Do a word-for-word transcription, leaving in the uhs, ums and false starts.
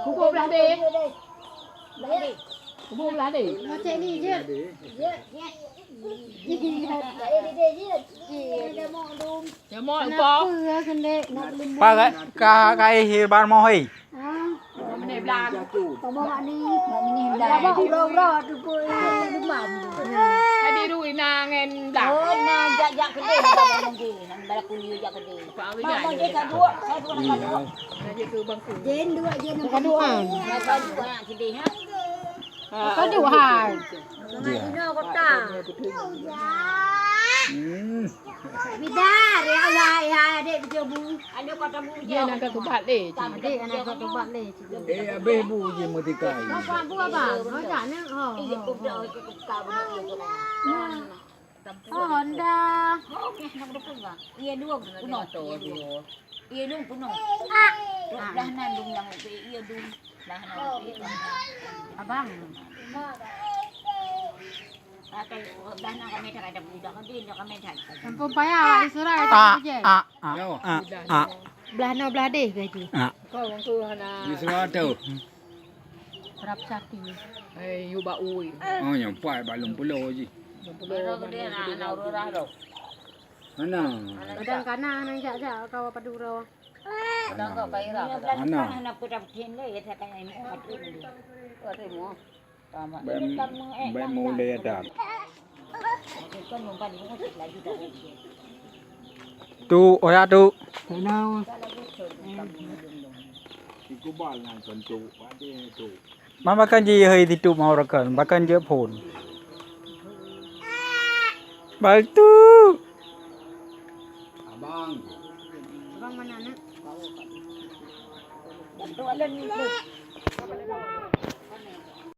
Kubu blah deh. Kubu blah deh. Macam ni je. Jamoe upo. Pakai ka kai hir bar mohai. Menit blang. Tadi rui na ngen blang. Oh, na jak-jak keudeh, jak nunggu. Bala kuliah jak keudeh. Mak, mak, dia tak dua, saya dua nak dua. Jen dua, jen dua. Nak dua nak keudeh, ha? Ka duek hai. Inoe kota. Hmm. Bidar, ya Allah, ya adik bejobu. Aduh, kota bu. Dia nak ke tubat leh. Adik nak ke tubat leh. Eh, habéh bu je meutika. Apa bu apa? Oh, tak nak. Oh. Iya, oh, oh. Budak itu buka bu. Oh, Honda. Oh, okey, nak berapa? Iya, dua. Penuh. Iya, dum penuh. Ah. Dah nan dum yang okey, iya dum. Dah nan okey. Abang. Pakai dah nan kami tak ada budak, kami tak ada. Ampun payah, awak disuruh. Ah, ah, ah, ah, ah. Belah na belah deh gaji. Ah. Kau orang tu hana. Di Surat tu. Rap sakit. Eh, yu bak ui. Oh, nyampai bak lom pulo ji. Lom pulo. Mana? Kadang kana nang jak-jak kau padu rawa. Hana. Hana. Hana. Bai, bai mulai dah. Tu, oya tu. Hana. Ikubal ngan sentuk, padi tu. Ma pakon jih hai situ mau rakan, pakon jih phon. Bal tu. Abang. Abang mana nak? Bantu Alan ni.